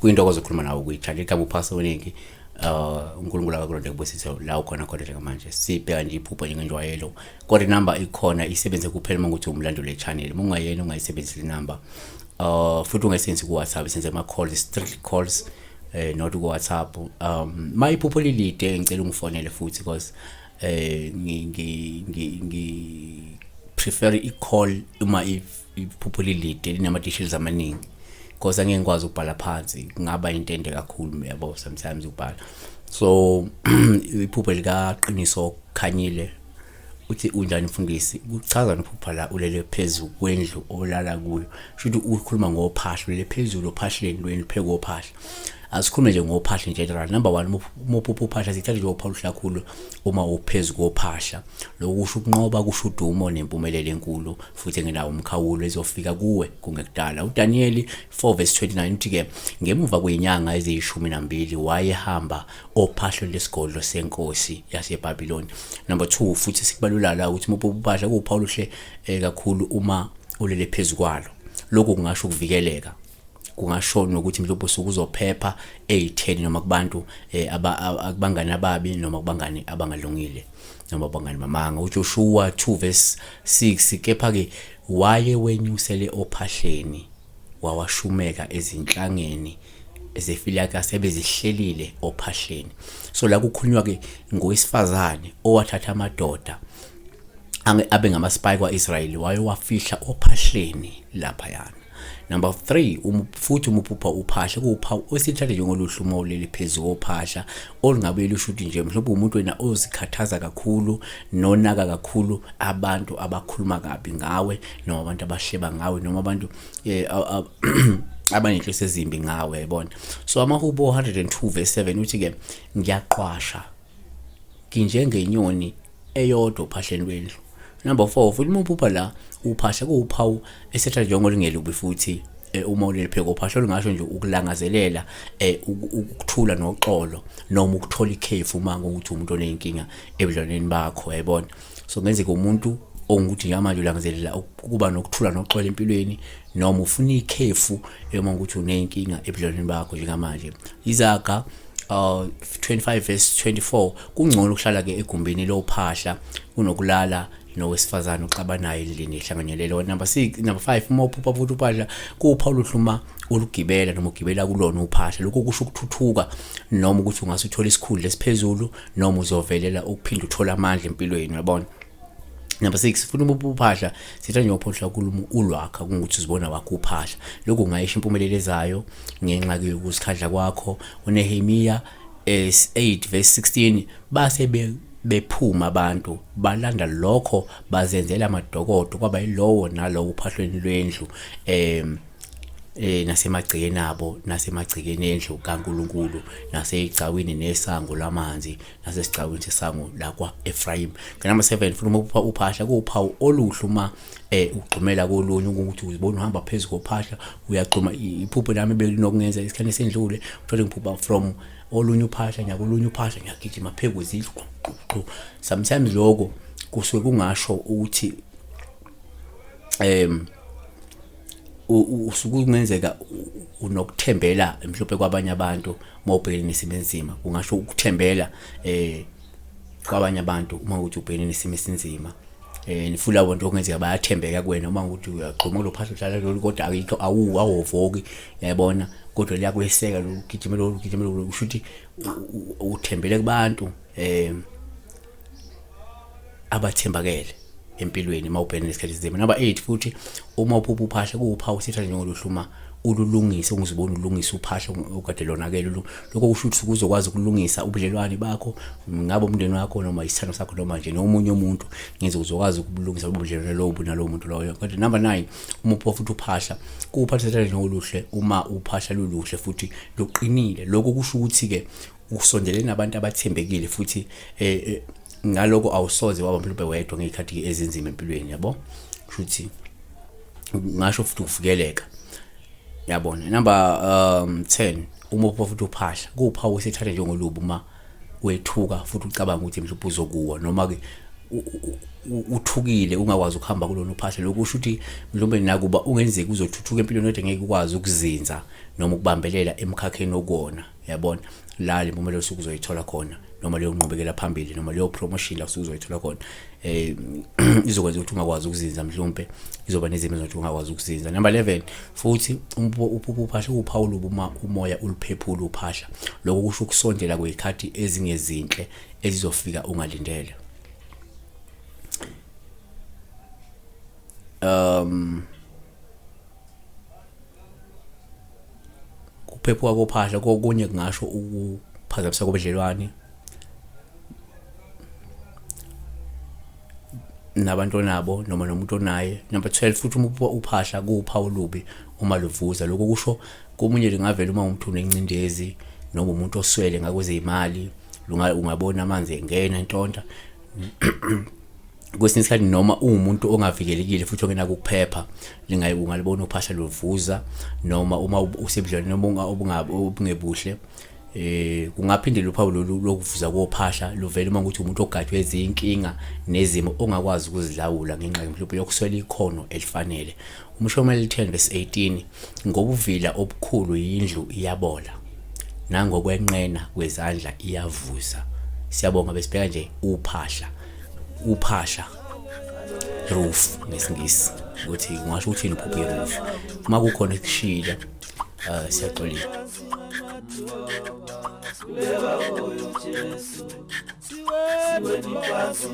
Kuyintokozo ukukhuluma nawe kwi-channel igama uphasa oningi. uNkulunkulu akakulonde kubusise la ukhona khona njengamanje. Sibheka nje iphupho njengenjwayelo, kodwa inamba ikhona isebenze kuphela uma ukuthi umlandeli we-channel. Uma ungayena ungayisebenzisi le number, futhi ungayisebenzisi ku-WhatsApp. Senze ama-calls, strictly calls, not ku-WhatsApp. Ma iphupho lilide, ngicela ungifonele futhi because ngi ngi ngi ngi prefer i-call uma iphupho lilide linama-details amaningi, because angeke ngikwazi ukubhala phansi, kungaba into ende kakhulu, yabo, sometimes ukubhala. So iphupho likaQiniso Khanyile uthi, "Unjani mfundisi? Kuchaza nophupha la ulele phezu kwendlu olala kuyo." Shuthi ukhuluma ngophahla, ulele phezulu ophahleni lwendlu, phezu kophahla. Asikhulume nje ngophahla in general. Number 1, uma uphupha uphahla, sithatha nje uphawu kakhulu uma uphezu kophahla. Lokhu kusho ukunqoba, kusho udumo nempumelelo enkulu futhi engenawo umkhawulo ezofika kuwe kungekudala. uDaniel 4 verse 29 uthi ke, ngemuva kwezinyanga eziyishumi nambili wayehamba ophahlweni lesigodlo senkosi yaseBabiloni. Number 2, futhi sikubalula la ukuthi uma uphupha kuwuphawu oluhle kakhulu uma ulele phezu kwalo. Lokhu kungasho ukuvikeleka, kungasho nokuthi mhlawumbe usuke uzophepha ey'theni noma kubantu akubangani ababi noma kubangani abangalungile noma abangani bamanga. uJoshua 2 verse 6, kepha-ke waye wenyusele ophahleni, wawashumeka ezinhlangeni zefilaka sebezihlelile ophahleni. So la kukhulunywa-ke ngowesifazane owathatha amadoda abe ngama-spy kwa-Israyeli, wayewafihla ophahleni laphayana. Number 3, futhi uma uphupha uphahla, kuwuphawu osithatha njengoluhle uma ulele phezu kophahla, olungabe lusho ukuthi nje mhlawumbe umuntu wena ozikhathaza kakhulu nonaka kakhulu abantu abakhuluma kabi ngawe, noma abantu abahleba ngawe, noma abantu abanenhloso ezimbi ngawe, yabona. So Amahubo 102 verse 7 uthi ke, ngiyaqwasha nginjengenyoni eyodwa ophahleni lwendlu. Number 4, futhi uma uphupha la uphahla, kuwuphawu esethatha njengolingelubi futhi uma ulele phezu kophahla, olungasho nje ukulangazelela ukuthula noxolo noma ukuthola ikhefu uma ngokuthi umuntu oneyinkinga ebudlelwaneni bakho, yayibona. So kungenzeka umuntu ongukuthi njengamanje ulangazelela ukuba nokuthula noxolo empilweni, noma ufuna ikhefu uma ukuthi uneyinkinga ebudlelwaneni bakho njengamanje. Izaga 25 verse 24, kungcono ukuhlala ke egumbini lophahla kunokulala nowesifazane oxabanayo endlini ehlanganyelele. Number 6, number 5, uma uphupha futhi uphahla, kuwuphawu oluhle uma ulugibela noma ugibela kulona uphahla. Lokho kusho ukuthuthuka noma ukuthi ungase uthole isikhundla esiphezulu noma uzovelela ukuphinda uthole amandla empilweni, uyabona. Number 6, futhi uma uphahla sithatha njengophahla kuluma ulwakha, kungukuthi uzibona wakho uphahla. Lokhu kungayisho impumelelo ezayo ngenxa yokuzikhandla kwakho. uNehemiya 8 verse 16, base bephuma abantu balanda lokho, bazenzela amadokodo, kwaba yilowo nalowo uphahlweni lwendlu nasemagcekeni abo, nasemagcekeni endlu kaNkuluNkulu, naseyigcawini nesango lamanzi, nasesigcawini sesango lakwa Ephraim. Number 7, futhi uma uphahla, kuwuphawu oluhle uma ugxumela kolunye, ukuthi uzibona uhamba phezu kophahla uyagxuma. Iphupho lami belinokungenza isikhathi esendlule, uthole ngiphupha from olunye uphahla nyakolunye uphahla, ngiyagijima phezu kwezindlu. Sometimes lokho kusuke kungasho ukuthi usuke kungenzeka unokuthembela mhlawumbe kwabanye abantu uma ubhekene nesimo esinzima. Kungasho ukuthembela kwabanye abantu uma ukuthi ubhekene nesimo esinzima, futhi labo bantu okungenzeka bayathembeka kuwena. Uma ukuthi uyagxuma kulo phahla uhlala lolu, kodwa akikho awovoki, yayibona, kodwa liyakweseka lolu gijima, lolu gijima lolu, kusho ukuthi uthembele kubantu abathembakele empilweni uma ubhekene nesikhathi esinzima. Number 8, futhi uma uphupha uphahla, kuwuphawu sithatha njengoluhle uma ululungise, ungizibona ulungisa uphahla okade lonakele. Lokho kusho ukuthi uzokwazi ukulungisa ubudlelwane bakho, ngabe umndeni wakho noma isithando sakho noma nje nomunye umuntu, ngenze uzokwazi ukubulungisa ubudlelwane lobu nalowo muntu loyo. Kodwa number 9, uma uphupha futhi uphahla, kuwuphawu sithatha njengoluhle uma uphahla luluhle futhi luqinile. Lokho kusho ukuthi ke usondelene nabantu abathembekile futhi ngaloko awusoze waba mhlawumbe wedwa ngey'khathi ezinzima empilweni, yabo. Kusho ukuthi ngasho futhi ukuvikeleka, yabona. Number 10, uma uphupha futhi uphahla, kuwuphawu esithatha njengolubi uma wethuka futhi ucabanga ukuthi mhlawumbe uzokuwa, noma ke uthukile ungakwazi ukuhamba kulona uphahla. Lokhu kusho ukuthi mhlawumbe nakuba ungenzeki uzothuthuka empilweni kodwa ngeke ukwazi ukuzinza noma ukubambelela emkhakheni okuwona, yabona, la le mpumelelo usuke uzoyithola khona noma leyo nqubekela phambili noma leyo promotion la usuke uzoyithola khona, izokwenza ukuthi ungakwazi ukuzinza, mhlawumbe izoba nezimo ezokuthi ungakwazi ukuzinza. Number 11 futhi uphupha uphahla uphawula uma umoya uluphephula uphahla. Lokho kusho ukusondela kwezikhathi ezingezinhle ezizofika ungalindele. Kuphephuka kophahla kokunye kungasho ukuphazamisa kobudlelwane nabantu onabo noma nomuntu onaye. Number 12 futhi uma uphahla kuwuphawu olubi uma luvuza. Lokho kusho komunye lingavela uma umuntu unencindezi noma umuntu oswele ngakwezeyimali, ungabona amanzi engena entonta kwesinye isikhathi, noma uwumuntu ongavikelekile futhi ongenako ukuphepha, ungalibona uphahla luvuza, noma uma usebudlelwaneni obungebuhle. Kungaphinde luphawu lolu lokuvuza kophahla luvele uma ukuthi umuntu ogajwe izinkinga nezimo ongakwazi ukuzilawula ngenxa mhlawumbe yokuswela ikhono elifanele. Umshumayeli 10 verse 18, ngobuvila obukhulu yindlu iyabola, nangokwenqena kwezandla iyavuza. Siyabonga, besibheka nje uphahla, uphahla roof ngesingisi, ukuthi ungasho ukuthini uphupha i-roof. Uma kukhona ekushila, siyaxolisa. Siweni phansi.